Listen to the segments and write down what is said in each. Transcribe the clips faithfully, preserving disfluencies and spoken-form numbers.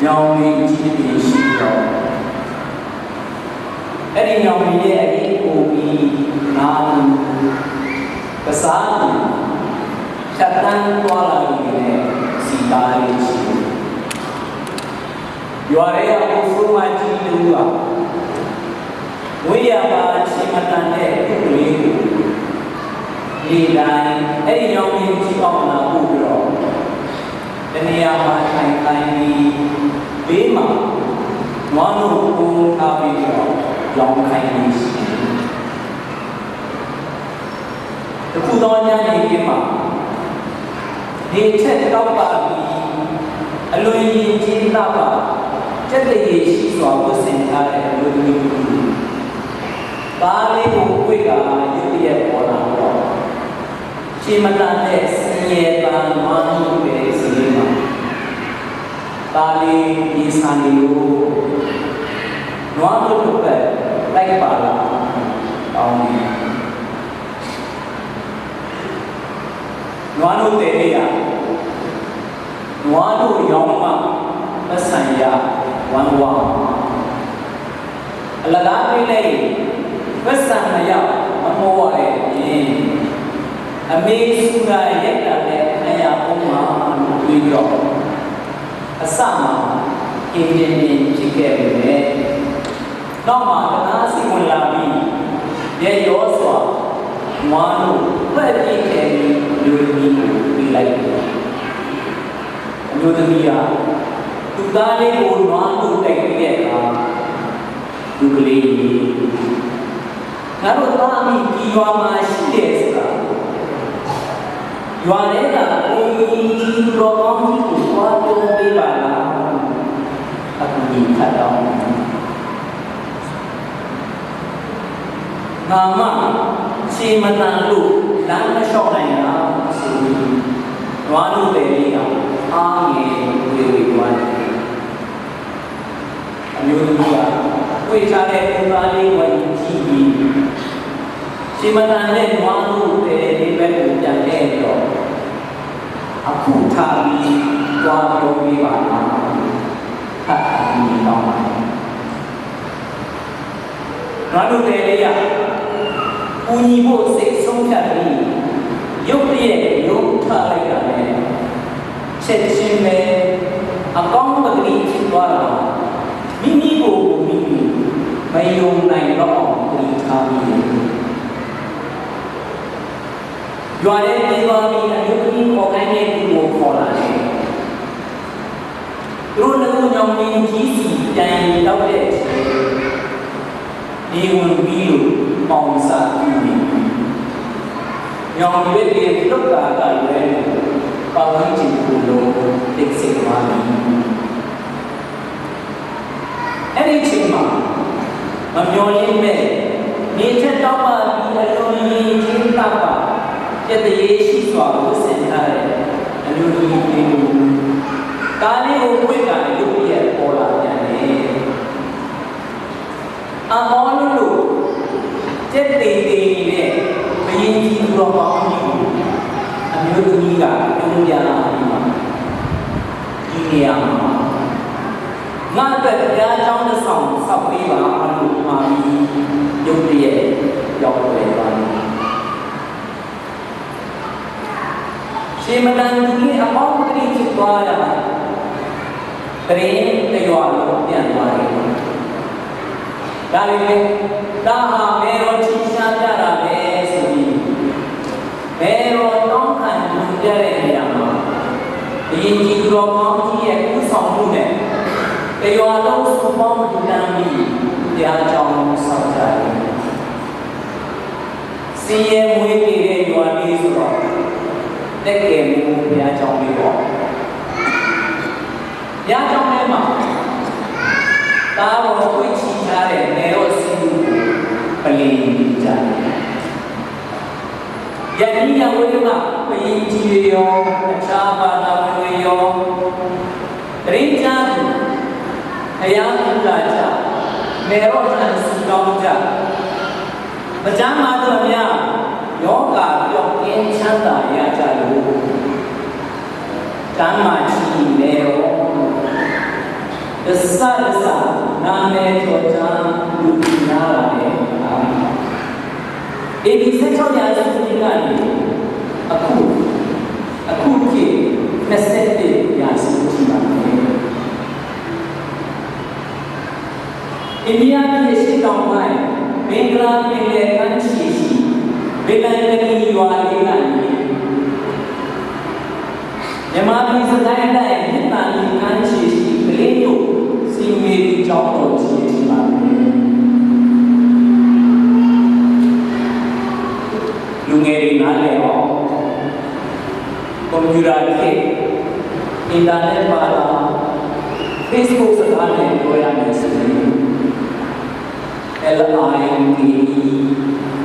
ညောင်ပင်ကြီးတစ်ပင်ရှိတော့၊ အဲ့ဒီညောင်ပင်ရဲ့အရိပ်ကိုပြီး ငါးဦးကစားနေ၊ ဖြတ်သန်းသွားလာနေတယ်။ စီသားလေးရှိတယ်။ ရွာထဲက အိုဆိုးမကြီးတစ်ဦးက မွေးရာပါ ချေမတန်တဲ့ သူ့ကလေးကို နေ့တိုင်း အဲ့ဒီညောင်ပင်ကြီးအောက်မှာ ပို့ပြီးတော့ တနေရာမှာ ထိုင်ခိုင်းပြီး ဘေးမှာ နွားနို့ကို ထားပြီးတော့ ရောင်းခိုင်းနေရှိတယ်။ တစ်ခုသောညနေခင်းမှာ နေထက်တောက်ပပြီး အလွန်ယဉ်ကျေးလှပ ကျက်သရေရှိစွာ ဝတ်ဆင်ထားတဲ့ အမျိုးသမီးတစ်ဦး သားလေးကို ကွေ့ကာ ရုတ်တရက် ပေါ်လာတော့၊ ချေမတန်တဲ့ ဆင်းရဲသား နွားနို့ပဲ စင်လေးမှာ သားလေး ရေဆန်နေလို့ နွားတို့တစ်ပတ် လိုက်ပါလာအောင် တောင်းတယ်။ နွားတို့တည်နေရ၊ နွားတို့ရောင်းမှ ပတ်စံရ ဝမ်းဝမ်း။ အလကားပေးလိုက်ရင် ပတ်စံမရ မမောရတယ်ဖြင့် အမေဆူတာရိုက်တာလည်း ခံရဦးမှာလို့ တွေးပြီးတော့ အစမှာ ကင်တင်တင် ဖြစ်ခဲ့ပေမဲ့ နောက်မှာ တနားစီဝင်လာပြီး ရက်ရောစွာ နွားတို့ ခွက်အပြည့်ထည့်ပြီး အမျိုးသမီးကို ပေးလိုက်တယ်။ အမျိုးသမီးက သူ့သားလေးကို နွားတို့ တိုက်ပေးတဲ့အခါ လူကလေးရေ၊ ငါတို့သားအမိ ဒီရွာမှာရှိတယ်ဆိုတာ ရွာထဲက ကိုယ်အမိ ဒီသူတော်ကောင်းကြီးကို သွားပြောပေးပါလား။ အကူအညီ ထပ်တောင်းတယ်။ ငါမှ ချေမတန်လို့ လမ်းမလျှောက်နိုင်တာဆိုပြီး နွားတို့ တည်လေးက အားငယ် ဝေဝေသွားတယ်။ အမျိုးသမီးက ကွေ့ထားတဲ့ အုန်းသားလေးဝိုင်ကို ကြည့်ပြီး ချေမတန်နဲ့ နွားတို့ တည်လေးဘက်ကို ပြန်လှည့်ပြီးတော့ အခုထပ်ပြီး သွားပြောပေးပါလား။ ထပ်အကူအညီ တောင်းပါတယ်။ နွားတို့ တည်လေးက ကူညီဖို့ စိတ်ဆုံးဖြတ်ပြီး ရုတ်တရက် ရုန်းထလိုက်တာနဲ့ ချက်ချင်းပဲ အကောင်းပကတိ ဖြစ်သွားတာ မိမိကိုယ်ကိုမိမိ မယုံနိုင်တော့အောင် သတိထားမိတယ်။ ရွာထဲ ပြေးသွားပြီး အမျိုးသမီး ခေါ်ခိုင်းတဲ့သူကို ခေါ်လာတယ်။ သူတို့နှစ်ဦး ညောင်ပင်ကြီးဆီ ပြန်ရေသောက်တဲ့အချိန် နေဝင်ပြီးလို့ ပေါင်စပြုနေပြီ။ ညောင်ရွက်တွေ လှုပ်တာကလွဲလို့ ပတ်ဝန်းကျင်တစ်ခုလုံး တိမ်ဆိတ်သွားပြီ။ အဲ့ဒီအချိန်မှာ မမျှော်လင့်ပဲ နေထက်တောက်ပပြီး အလွန်ယဉ်ကျေးလှပ ကျက်သရေရှိစွာ ဝတ်ဆင်ထားတဲ့ အမျိုးသမီးလေးကို သားလေးကို ဝှေ့ကာ ရုတ်တရက် ပေါ်လာပြန်တယ်။ အံ့ဩလို့လို့ ကျက်သေသေနေတဲ့ ဘုရင်ကြီး သူတော်ကောင်းကြီးကို အမျိုးသမီးက တုံ့ပြန်လာပြီးမှ ဒီနေရာမှာ ငါ့အတွက် ဘုရားကျောင်းတစ်ဆောင် ဆောက်ပေးပါလို့ မှာပြီး ရုတ်တရက် ပျောက်ကွယ်သွားတယ်။ ချေမတန်သူလေး အကောင်းပကတိ ဖြစ်သွားရာ သတင်းတစ်ရွာလုံး ပြန့်သွားတယ်။ ဒါပေမဲ့ ဒါဟာ မဲရော ထင်ရှားပြတာပဲဆိုပြီး မဲရော တောင်းခံလူပြတဲ့နေရာမှာ ဘုရင်ကြီး သူတော်ကောင်းကြီးရဲ့ ဦးဆောင်မှုနဲ့ တစ်ရွာလုံး စုပေါင်းလှူဒါန်းပြီး ဘုရားကျောင်း ဆောက်ကြတယ်။ ဆင်းရဲမွဲတေတဲ့ ရွာလေးဆိုတော့ သက်ကယ်မိုး ဘုရားကျောင်းလေးပေါ့။ ဘုရားကျောင်းထဲမှာ သားတော် ဝှေ့ချီထားတဲ့ မဲရော စံးသူကို ပလ္လင်ယူကြတယ်။ ရပ်နီးရပ်ဝေးက ဘုန်းကြီးတွေရော၊ အခြားဘာသာဝင်တွေရော သတင်းကြားသူ ဘုရားသုလာကြ၊ မဲရောထံ ဆုတောင်းကြ၊ မကျန်းမာသူများ ရောဂါပျောက်ကင်း ချမ်းသာရကြလို့ ကျန်းမာချီး မဲရော တစတစ နာမည်ကျော်ကြား လူသူများလာတဲ့အခါ အေဒီဆယ့်ခြောက်ရာစုနှစ်ကနေ အခု အခုခေတ် နှစ်ဆယ့်တစ်ရာစုအထိပါပဲ။ အိန္ဒိယပြည်အရှေ့တောင်ပိုင်း ဘင်္ဂလားပင်လယ်ကမ်းခြေရှိ ဗေလင်ကနီရွာလေးကနေ မြန်မာပြည် စစ်ကိုင်းတိုင်း မြစ်သာမြစ်ကမ်းခြေရှိ ကလေးမြို့ စင်မေရီကျောင်းတော်ကြီး အထိပါပဲ။ လူငယ်တွေနားလည်အောင် ကွန်ပျူတာခေတ် အင်တာနက်ဘာသာ Facebook စကားနဲ့ ပြောရမယ်ဆိုရင် L I N K E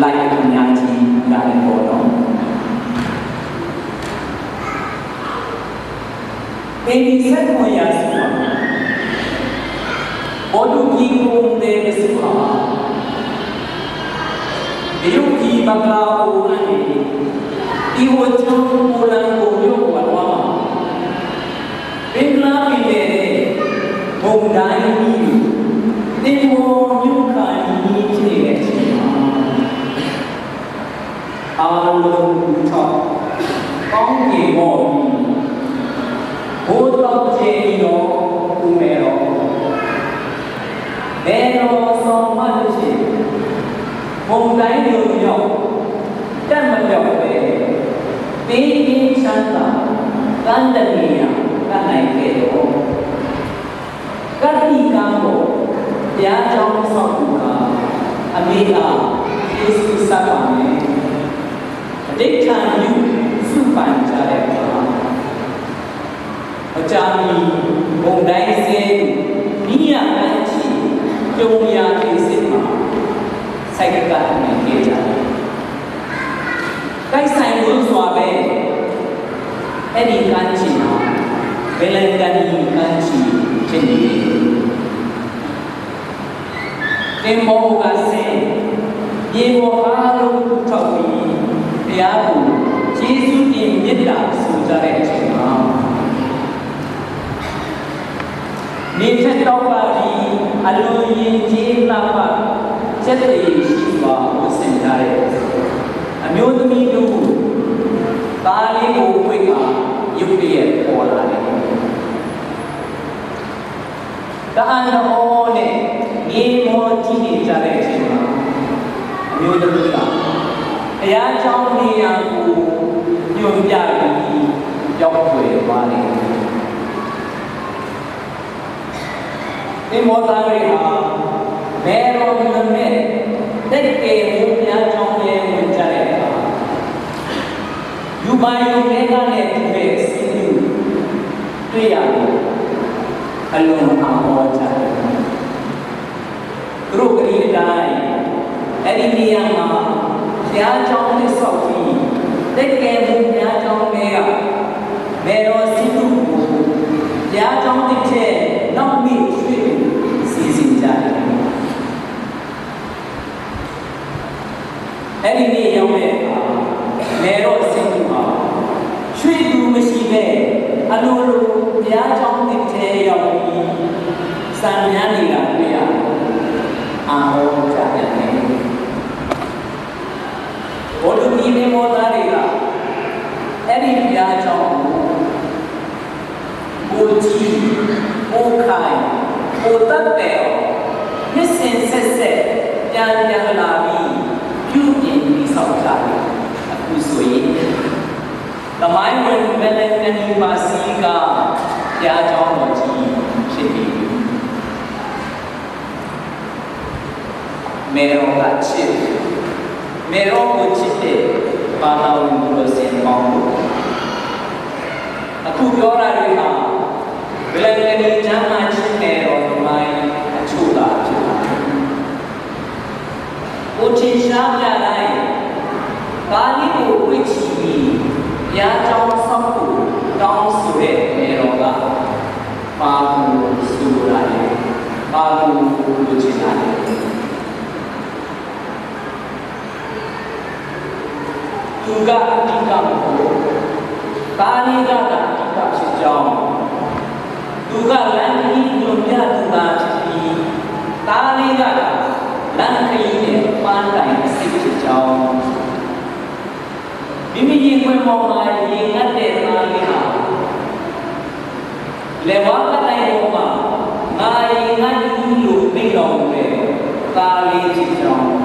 like အများကြီး ရတယ်ပေါ့နော်။ ပေနီဆယ့်ခွန်ရာစုမှာ ပေါ်တူဂီး ကိုလိုနီတစ်စုဟာ တရုတ်ပြည် မကာအိုကနေ တီဟိုကျွန်း ကိုလံဘိုမြို့ကို အသွားမှာ ဘင်္ဂလားပင်လယ်ထဲ မုန်တိုင်းကြီးတွေ သင်္ဘောမြုပ်ခါနီးနီး ဖြစ်နေတဲ့အချိန်မှာ အားလုံး ပူးပေါင်း ကောင်းကင်မော်ပြီး မိုးသောက်ကျဲပြီးတော့ ဦးမယ်တော် မယ်တော်စောင့်မတစ်ဖြစ် မုန်တိုင်းလိုမြောက် တပ်မတော်ပဲ ပေးကင်းချမ်းသာ ကမ်းတစ်နေရာ ကပ်နိုင်ခဲ့တော့ ကပ်သီးကမ်းပေါ် ဘုရားကျောင်းဆောက်သူဟာ အမေသာ ကျေးဇူးဆက်ပါမယ်။ အဓိဋ္ဌာန်ပြု ဆုပန်ကြတဲ့အခါ မကြာမီ မုန်တိုင်းစဲသူ မီးရပန်းချီ ကြုံရာလေဆိပ်မှာ ဆိုက်ကပ်နေခဲ့ကြတယ်။ တိုက်ဆိုင်လို့စွာပဲ အဲ့ဒီကမ်းခြေမှာ ဗေလင်ကနီကမ်းခြေ ဖြစ်နေတယ်။ သင်္ဘောကဆင်း ရေပေါ်အားလုံး ထွက်ပြီး ဘုရားကို ကျေးဇူးတင် မေတ္တာဆိုကြတဲ့အချိန်မှာ နေထက်တောက်ပပြီး အလွန်ယဉ်ကျေးလှပ ကျက်သရေရှိစွာ ဝတ်ဆင်ထားတဲ့ အမျိုးသမီးတစ်ဦး သားလေးကို ကွေ့ကာ ရုတ်တရက် ပေါ်လာတယ်။ တအံ့တအီနဲ့ ငေးမောကြည့်နေကြတဲ့အချိန်မှာ အမျိုးသမီးက ဘုရားကျောင်းနေရာကို ညွှန်ပြပြီး ပြောင်းကွယ်သွားတယ်။ သင်္ဘောသားတွေဟာ မဲတော်နံပါတ် တက်ကယ်ဘုရားကျောင်းထဲ ဝင်ကြတဲ့အခါ ယူပါယူထဲကနေ တူတဲ့စင်တူ တွေ့ရတယ်။ အလွန်အံ့ဩကြတယ်။ သူတို့ကတိအတိုင်း အဲ့ဒီနေရာမှာ ဘုရားကျောင်းတည်ဆောက်ပြီး တက်ကယ်ဘုရားကျောင်းထဲက မဲတော်စင်တူကို ဘုရားကျောင်းတစ်ထက် နောက်နေ့ ရွှေ့ဖို့ စီစဉ်ကြတယ်။ အဲ့ဒီနေ့ရောက်တဲ့အခါ မဲတော်စင်တူဟာ ရွှေ့သူမရှိဘဲ အလိုလို ဘုရားကျောင်းသစ်ထဲရောက်ပြီး စံပြနေတာတွေ့ရလို့ အံ့ဩကြပြန်တယ်။ ဘော်လူကီးသင်္ဘောသားတွေက အဲ့ဒီဘုရားကျောင်းကို ပိုကြီး၊ ပိုခိုင်၊ ပိုသက်သာအောင် နှစ်စဉ်ဆက်ဆက် ပြန်ပြန်လာပြီး ပြုပြင်တည်ဆောက်ကြတယ်။ အခုဆိုရင် သမိုင်းဝင် ဗေလင်ကနီ ဘါစလီက ဘုရားကျောင်းတော်ကြီး ဖြစ်နေပြီ။ မဲတော်ကချစ်၊ မဲတော်ကိုချစ်တဲ့ ဘာသာဝင်ကိုယ်တော်စင်ပေါင်းတို့၊ အခုပြောတာတွေဟာ ဗေလင်ကနီကျမ်းမာခြင်းမဲတော်သမိုင်းအချို့သာဖြစ်ပါတယ်။ ကိုထင်ရှားပြတိုင်း ကားလေးကိုဝှေ့ချီပြီး ဘုရားကျောင်းဆောက်ဖို့ တောင်းဆိုတဲ့မဲတော်က ဘာကိုဆိုလိုတာလဲ၊ ဘာကိုလိုချင်တာလဲ။ သူကအဓိကမဟုတ်၊ ကားလေးကသာအဓိကဖြစ်ကြောင်း၊ သူကလမ်းခရီး ပြသူသာဖြစ်ပြီး၊ သားလေးကသာ လမ်းခရီးနဲ့ ပန်းတိုင်အစစ်ဖြစ်ကြောင်း။ မိမိရင်ခွင်ပေါ်မှာ ရေငတ်တဲ့သားလေးဟာ လက်ဝါးကပ်တိုင်ပေါ်မှာ ငါရေငတ်ပြီလို့ မိန့်တော်မူတဲ့ သားလေးဖြစ်ကြောင်း။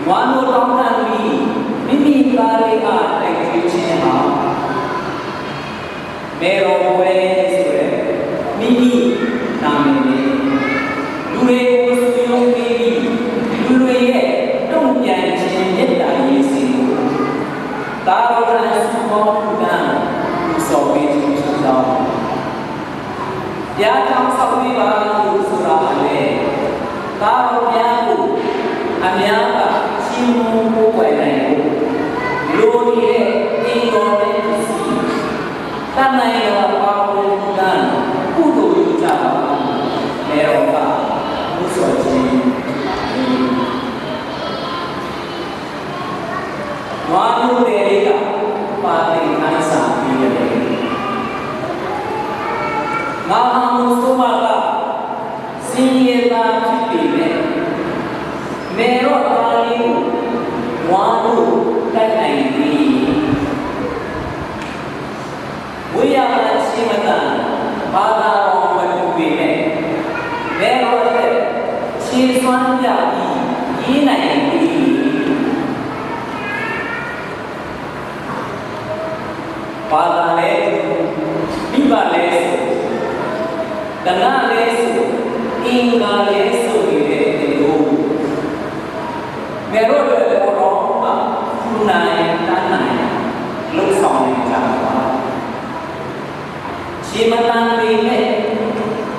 နွားနို့တောင်းခံပြီး မိမိသားလေးအား တိုက်ကျွေးခြင်းဟာ မယ်တော်ပွဲဆိုတဲ့ မိမိနာမည်နဲ့ လူတွေကို စုရုံးပေးပြီး၊ လူတွေရဲ့ တုံ့ပြန်ခြင်း မေတ္တာရေစီးကို သားတော်ထံ စုပေါင်းလှူဒါန်း ပူဇော်ပေးခြင်းဖြစ်ကြောင်း။ ဘုရားကျောင်း ဆောက်ပေးပါလို့ ဆိုတာဟာလည်း သားတော်များကို အများက ချီးမွမ်းကိုးကွယ်နိုင်ဖို့ လိုနေတဲ့ အိမ်တော်နဲ့ပစ္စည်း တတ်နိုင်ရာ ပါဝင်လှူဒါန်း ကုသိုလ်ပြုကြပါလို့ မယ်တော်က နှိုးဆော်ခြင်းဖြစ်ပါတယ်။ နွားမျိုးတွေထဲက ဘာသင်ခန်းစာပေးသလဲ။ ငါဟာ မုဆိုးမက ဆင်းရဲသားဖြစ်ပေမဲ့၊ မယ်တော်သားလေးကို နွားတို့ တတ်နိုင်သည်။ ဝေးရာမှာ ချေမသန် ဘာသာတော်မတူပေမဲ့၊ မယ်တော်အတွက် ချေစွမ်းပြပြီး ပြေးနိုင်သည်။ ဘာသာလည်းတူ၊ မိဘလည်းစုံ၊ ဓနလည်းစုံ၊ အင်္ဂါလည်းစုံနေတဲ့ သင်တို့ မယ်တော်အတွက် ကိုယ်တော်မှ သူနိုင်တတ်နိုင် လုပ်ဆောင်နေကြပါ။ ရေမသန်ပေမဲ့၊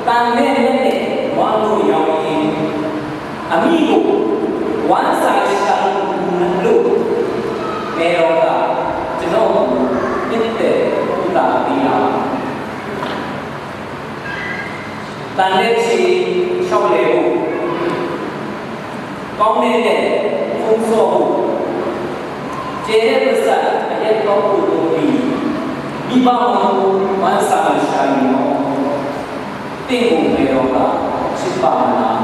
သန်တဲ့လက်နဲ့ ဝါလို့ရောက်ရင်၊ အမိကို ဝမ်းစာရှောင်လို့ မယ်တော်က ကျွန်တော်ကို နှစ်သက်ပို့သပေးတာပါ။ သန်တဲ့ရေ လျှောက်လဲဖို့၊ ကောင်းတဲ့လက် ဖုံးဆော့ဖို့၊ ကျယ်တဲ့ပါးစပ် အရက်သောက်ဖို့လိုပြီး၊ မိဘမှာ ဝမ်းစာမရှာရင်တော့၊ သင့်ကို မယ်တော်က ချစ်ပါမလား။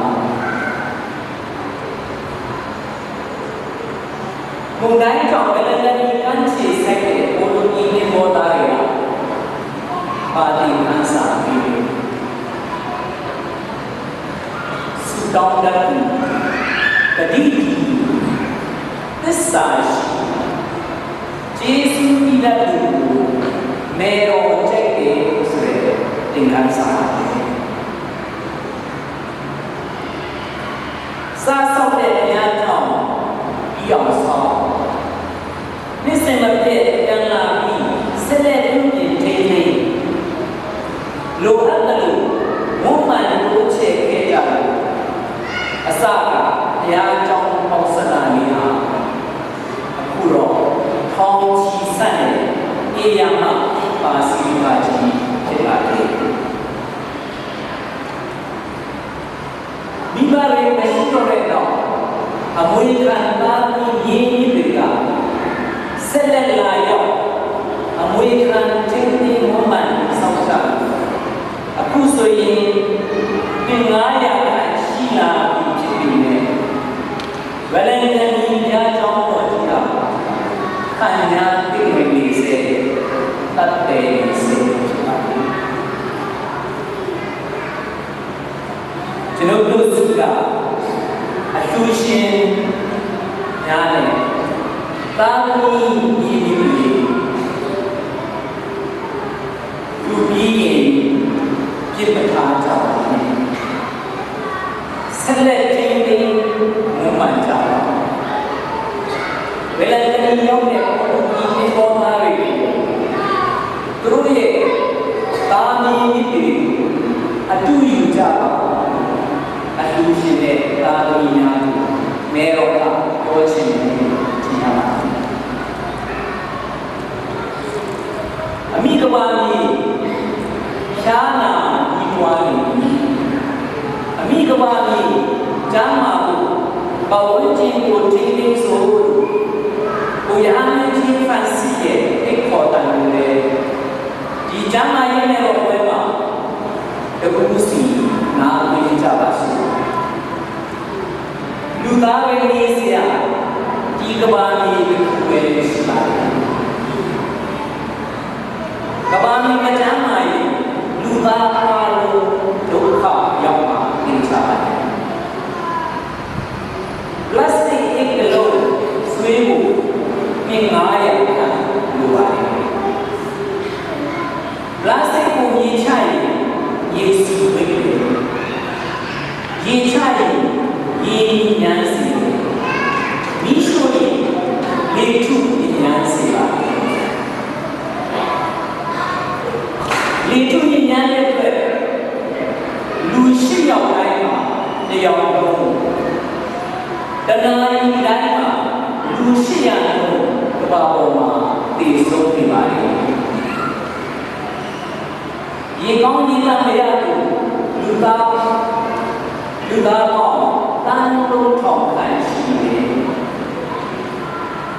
မုန်တိုင်းကြောင့် ပင်လယ်ကမ်းခြေ ကမ်းခြေဆိုက်တဲ့ ပိုတူးသင်္ဘောသားတွေဟာ ဘာသင်ခန်းစာပေးလဲ။ ဆုတောင်းတတ်သူ၊ သတိကြီးသူ၊ သစ္စာရှိသူ၊ ကျေးဇူးပြုတတ်သူကို မယ်တော်ကြိုက်တယ်ဆိုတဲ့ သင်ခန်းစာပါ။ စားသောက်တဲ့ ဘုရားကျောင်း ပြီးအောင်ဆောက်၊ နှစ်စဉ်မပြတ် ပြန်လာပြီး ဆက်လက်ပြုပြင်ထိန်းသိမ်း၊ လိုအပ်သလို မွမ်းမံတိုးချဲ့ခဲ့ကြလို့ အစက ဘုရားကျောင်း ပေါင်းစပ်လာနေတာ အခုတော့ ထောင်ချီဆန့်တဲ့ ဧရာမ ပါစီကကြီး ဖြစ်လာတယ်။ မိဘတွေ မရှိတော့တဲ့နောက် အမွေခံသားသမီး မြေးသစ်တွေက ဆက်လက်လာရောက် အမွေခံထိန်းသိမ်း မွမ်းမံတည်ဆောက်ကြလို့ အခုဆိုရင် နှစ်ငါးရာခန့် ရှိလာပြီဖြစ်ပေမဲ့ ဝဲလင်တန် ဘုရားကျောင်းတော်ကြီးဟာ သံပြားသင့်ဝင်နေဆဲ၊ သတ်ပဲနေဆဲ ဖြစ်ပါတယ်။ ကျွန်ုပ်တို့ဆီက အလှူရှင်များနဲ့ သားသမီး မြေးသစ်တွေ ယူပြီးရင် ပစ်မထားကြပါနဲ့။ ဆက်လက်ထိန်းသိမ်း မွမ်းမံကြပါ။ ဝဲလင်တန်ရောက်တဲ့ ပိုတူးသင်္ဘောသားတွေကို သူတို့ရဲ့ သားသမီးတွေကို အတုယူကြပါ။ အလှူရှင်နဲ့ သားသမီးများကို မယ်တော်က ပြောချင်တယ်လို့ ထင်ရပါတယ်။ အမိကမ္ဘာမြေ ဖျားနာညည်းတွားနေပြီ။ အမိကမ္ဘာမြေ ကျန်းမာဖို့ ပတ်ဝန်းကျင်ကို ထိန်းသိမ်းစို့လို့ ပုပ်ရဟန်းမင်းကြီး ဖရန်စစ်ရဲ့ ဖိတ်ခေါ်သံကိုလည်း ဒီကျမ်းမာရေးနေ့တော်ပွဲမှာ တစ်ခုစီ နားသွင်းကြပါစို့။ လူသားပဲနေစရာ ဒီကမ္ဘာမြေတစ်ခုပဲရှိပါတယ်။ ကမ္ဘာမြေမကျန်းမာရင် လူသားအားလုံးဒုက္ခရောက်မှာ သေချာပါတယ်။ ပလတ်စတစ်အိတ်တစ်လုံး ဆွဲဖို့ နှစ်ငါးရာခန့်လိုပါတယ်။ ပလတ်စတစ်ကို ရေချရင် ရေစူဝေးတယ်။ ရေချရင် ရေညစ်ညမ်းစေတယ်။ မီးရှို့ရင် လေထုညစ်ညမ်းစေပါတယ်။ လေထုညစ်ညမ်းတဲ့အတွက် လူရှစ်ယောက်တိုင်းမှာ တစ်ယောက်နှုန်း၊ တစ်နာရီတိုင်းမှာ လူရှစ်ရာနှုန်း ကမ္ဘာပေါ်မှာ သေဆုံးနေပါတယ်။ ရေကောင်းရေသန့်မရလို့ လူသား၊ လူသားပေါင်း သန်းသုံးထောင်ခန့်ရှိတယ်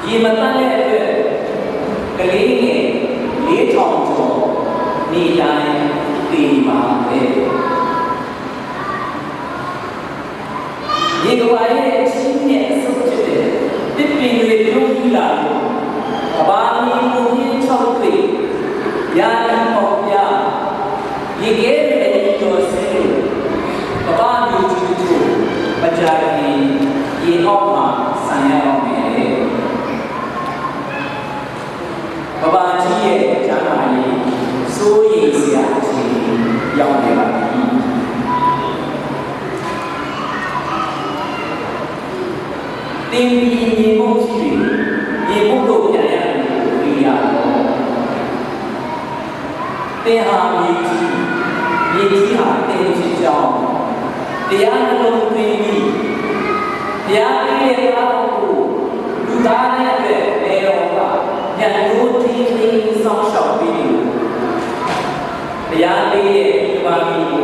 ။ ရေမသန့်တဲ့အတွက် ကလေးငယ် လေးထောင်ကျော် နေ့တိုင်းသေနေပါတယ်။ ရေကမ္ဘာရဲ့အကြီးနဲ့အဆုံးဖြစ်တဲ့ သစ်ပင်တွေပြုန်းတီးလာလို့ ကမ္ဘာမြေပုံကြီးခြောက်သွေ့၊ ရာသီပေါက်ပြား၊ ရေခဲတွေအရည်ပျော်ဆင်းလို့ ကမ္ဘာမြေကြီးတစ်ချို့ မကြာခင် ရေအောက်မှာ ဆန်ရတော့မယ်။ ကမ္ဘာကြီးရဲ့ကျန်းမာရေး စိုးရိမ်စရာအခြေအနေ ရောက်နေပါပြီ။ သင်သည် မြေမှုန့်ဖြစ်၍ မြေမှုန့်သို့ ပြန်ရမည်ကို သိရလော့။ သင်ဟာမြေကြီး၊ မြေကြီးဟာသင်ဖြစ်ကြောင်း တရားနှလုံးသွင်းပြီး ဘုရားပေးတဲ့သားတော်ကို လူသားတိုင်းအတွက် ဘယ်တော်က မျက်နှိုးထိန်းသိမ်း စောင့်ရှောက်ပေးနေလို့ ဘုရားပေးတဲ့ ဒီကမ္ဘာမြေကို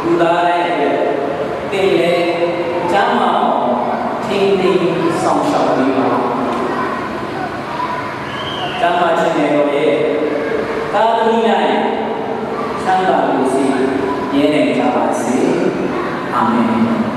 လူသားတိုင်းအတွက် သင်လည်း ကျန်းမာအောင် ထိန်းသိမ်း စောင့်ရှောက်ပေးပါ။ ကျမ်းမာခြင်းငယ်တော်ရဲ့ သားသမီးများ၏ ချမ်းသာကိုယ်စီရင်နိုင်ကြပါစေ။ အာမင်။